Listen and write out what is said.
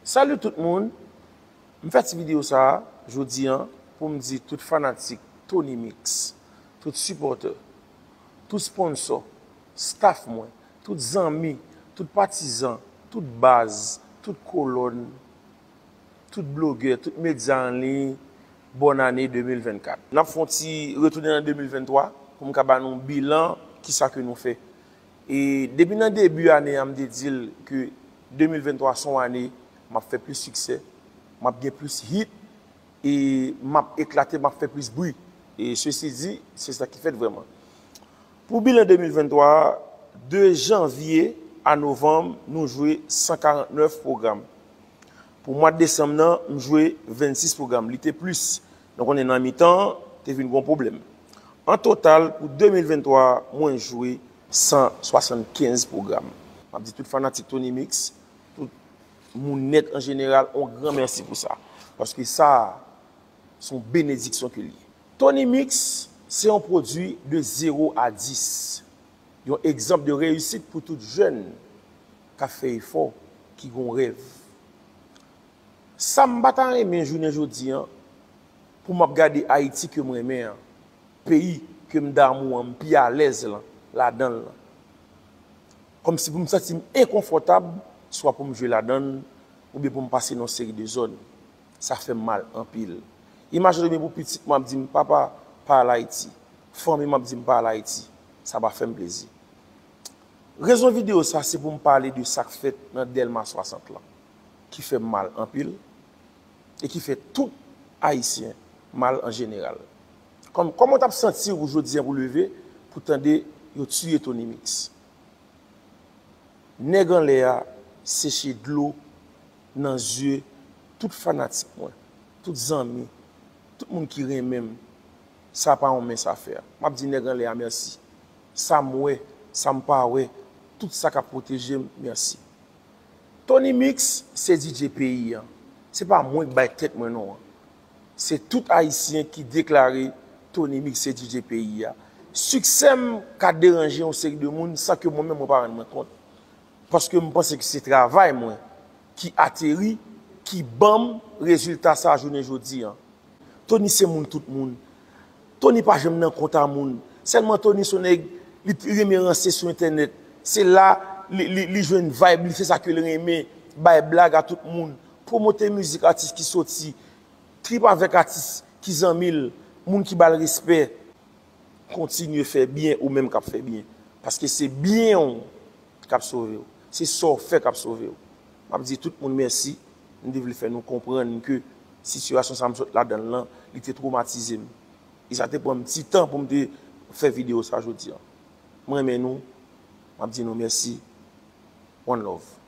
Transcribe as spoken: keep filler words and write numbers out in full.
Salut tout moun. M fè ti videyo sa a jodi an pou m di tout fanatik Tony Mix, tout sipòtè, tout sponsò, staff mwen, tout zanmi, tout patizan, tout baz, tout kolòn, tout blogè, tout medya an liy, bòn ane de mil vennkat. N ap fè yon ti retounen nan de mil venntwa pou m ka ba nou bilan kisa ke nou fè. E depi nan debi ane a, m te di l ke de mil venntwa se yon ane m ap fè plis siksè, m ap gen plis hit, e m ap eklate, m ap fè plis bri. E sesi di, se sa ki fèt vrèman. Pou bilan de mil venntwa a, de janvye a novanm, nou jwe san karantnèf pwogram. Pou mwa desanm nan, m jwe vennsis pwogram. Li te plis. Nou konnen nan mitan an, te vin gon pwoblèm. An total, pou de mil venntwa a, mwen jwe san swasannkenz pwogram. M ap di tout fanatik Tony Mix, tout moun nèt an jeneral, on gran mèsi pou sa. Paske sa, se yon benediksyon ke l ye. Tony Mix, se yon pwodui de zewo a dis. Yon egzanp de reyisit pou tout jèn k ap fè efò, ki gon rèv. Sa m pa ta renmen jounen jodi an, pou m ap gade Ayiti ke m renmen an, peyi ke m damou an, m pi alèz lan, ladan l lan. Kòmsi pou m santi m enkonfòtab, swa pou m jwe ladan l, oubyen pou m pase nan yon seri de zòn. Sa fè m mal anpil. Imajine w pou pitit mwen ap di m, "Papa, pa al Ayiti." Fanmi m ap di m, "Pa al Ayiti." Sa pa fè m plezi. Rezon videyo sa, se pou m pale de sa k fèt nan Dèlma swasant lan, ki fè m mal anpil, e ki fè tout Ayisyen mal an jeneral. Kòm, kòman w t ap santi w jodi an pou leve, pou tande yo tiye Tony Mix? Nèg anlè a seche dlo nan zye tout fanatik mwen, tout zanmi, tout moun ki renmen m. Sa pa yon mens afè. M ap di nèg anlè a mèsi. Sa m wè, sa m pa wè, tout sa k ap pwoteje m, mèsi. Tony Mix se D J peyi an. Se pa mwen k bay tèt mwen non an. Se tout Ayisyen ki deklare Tony Mix se D J peyi a. Siksè m ka deranje yon seri de moun san ke mwen menm mwen pa rann mwen kont. Paske m panse ke se travay mwen ki ateri, ki ban m rezilta sa jounen jodi an. Tony se moun tout moun. Tony pa janm nan kont a moun. Sèlman Tony se yon nèg, li t-, renmen ranse sou entènèt. Se la li, li, li jwenn vibe li, se sa ke l renmen. Bay blag a tout moun. Pwomote mizik atis ki soti. Trip avèk atis ki zanmi l, moun ki ba l respè. Kontinye fè byen ou menm k ap fè byen. Paske se byen w k ap sove w. Se sa w fè k ap sove w. M ap di tout moun mèsi. M te vle fè nou konprann ke sitiyasyon sa m sot ladan l lan, li te twomatize m. E sa te pran m ti tan pou m te fè videyo sa jodi an. M renmen nou. M ap di nou mèsi. One love.